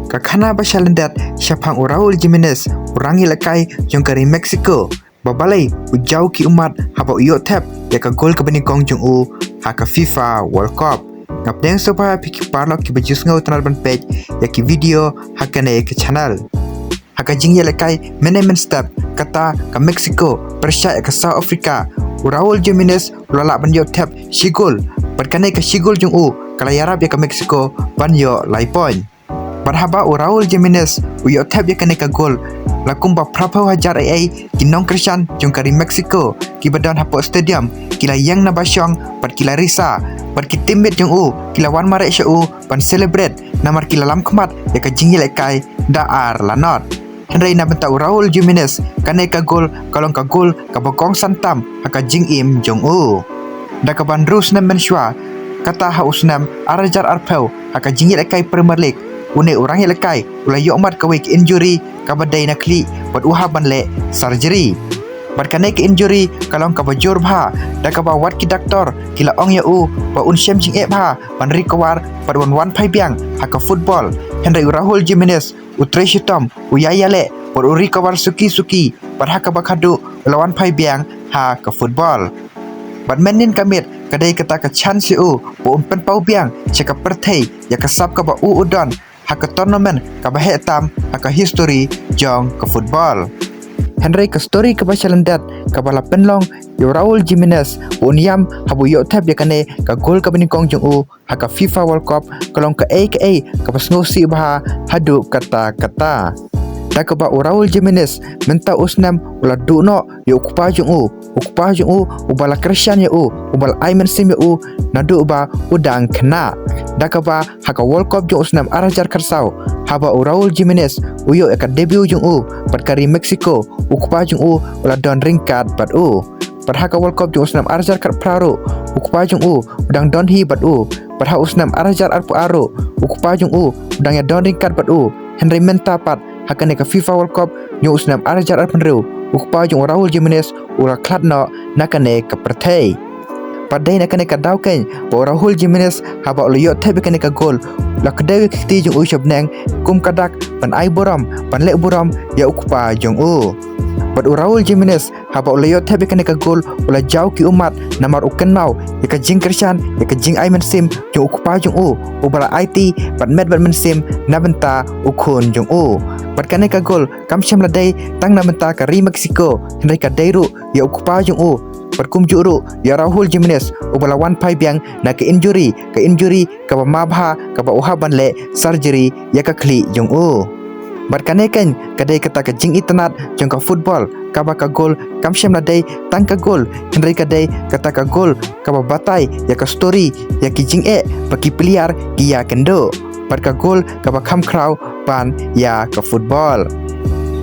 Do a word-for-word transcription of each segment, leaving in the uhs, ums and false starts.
Ka khana ba shalyndet shaphang u Raul Jimenez, u rangïalehkai jong ka ri Mexico, ba balei u jaw ki ummat haba u ïoh thep ïa ka gol kaba nyngkong jong u ha ka FIFA World Cup. Nga pdiang sngewbha ïa phi ki paralok kiba ju sngewtynnad ban peit ïa ki video ha kane ka channel. Ha ka jingïalehkai mynne mynstep, kata ka Mexico pyrshah ïa ka South Africa, u Raul Jimenez u la lah ban ïoh thep shi gol. Bad kane ka shi gol jong u ka la ïarap ïa ka Mexico ban ïoh lai point. Bad haba u Raul Jimenez u ïoh thep ïa kane ka gol, la kumba phraphew hajar ei ei ki nongkyrshan jong ka ri Mexico kiba don hapoh stadium ki la ïeng na ba shong bad ki la risa, bad ki teammate jong u ki la wan mareh sha u ban celebrate, namar ki la lam khmat ïa ka jingïalehkai da ar la not. Hynrei na bynta u Raul Jimenez, kane ka gol ka long ka gol kaba kongsan tam ha ka jingim jong u. Da kaba hynriew snem mynshuwa, kata ha u snem ar hajar arphew, ha ka jingïalehkai Premier League, une u rangïalehkai u la ïoh mad kawei ka injury kaba dei na khlieh bad u hap ban leh surgery. Bad kane ka injury ka long kaba jur bha, da kaba wat ki doktor ki la ong ïa u ba un shem jingeh bha ban recover bad un wan phai biang ha ka football. Hynrei u Raul Jimenez u trei shitom, u ïai ïaleh bad u recover suki suki, bad ha kaba khadduh u la wan phai biang ha ka football. Bad mynnin ka miet ka dei kata ka chance ïa u ba un pynpaw biang sha ka pyrthei ïa ka sap kaba u u don ha ka tournament kaba heh tam ha ka history jong ka football. Hynrei ka story kaba shalyndet kaba la pynlong ïa u Raul Jimenez ba un ïam haba u ïoh thep ïa kane ka gol kaba nyngkong jong u ha ka FIFA World Cup ka long kaei kaei kaba sngewsih bha haduh katta katta. Da kaba u Raul Jimenez mynta u snem u la duh noh ïa u kpa jong u, u kpa jong u uba la kyrshan ïa u, uba la ai mynsiem ïa u naduh ba u dang khynnah. Da kaba ha ka World Cup jong u snem ar hajar khatsaw, haba u Raul Jimenez u ïoh ïa ka debut jong u bad ka ri Mexico, u kpa jong u u la don ryngkat bad u. Bad ha ka World Cup jong u snem ar hajar khatphra ruh, u kpa jong u u dang don hi bad u. Bad ha u snem ar hajar arphew ar ruh, u kpa jong u u dang ïa don ryngkat bad u. Hynrei mynta pat ha kane ka FIFA World Cup jong u snem ar hajar arphew hynriew, u kpa jong u Raul Jimenez u la khlad noh na kane ka pyrthei. Bad dei na kane ka daw keiñ ba u Raul Jimenez haba u la ïoh thep ïa kane ka gol, u la kdew ïa ka kti jong u sha bneng kum ka dak ban ai burom, ban leh burom ïa u kpa jong u. Bad u Raul Jimenez haba u la ïoh thep ïa kane ka gol u la jaw ki ummat namar u kynmaw ïa ka jingkyrshan, ïa ka jingai mynsiem jong u kpa jong u uba la aiti bad met bad mynsiem na bynta u khun jong u. Bad kane ka gol kam shym la dei tang na bynta ka ri Mexico, hynrei ka dei ruh ïa u kpa jong u. Bad kumjuh ruh ïa u Raul Jimenez uba la wan phai biang na ka injury, ka injury kaba ma bha kaba u hap ban leh surgery ïa ka khlieh jong u. Bad kane keiñ ka dei kata ka jingitynnad jong ka football, kaba ka gol kam shym la dei tang ka gol, hynrei ka dei kata ka gol kaba batai ïa ka story, ïa ki jingeh ba ki player ki ïakynduh. Bad ka gol kaba kham khraw ban ïa ka football.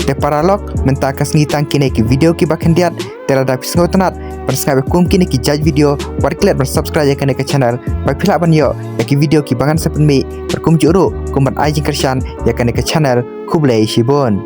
Te paralok, mynta ka sngi tang kine ki video kiba khyndiat. Te lada phi sngewtynnad ban sngap ïa kum kine ki jait video, wat klet ban subscribe ïa kane ka channel ba phi lah ban ïoh ïa ki video kiba ngan sa pynmih, bad kumjuh ruh kum ban ai jingkyrshan ïa kane ka channel. Khublei shibun.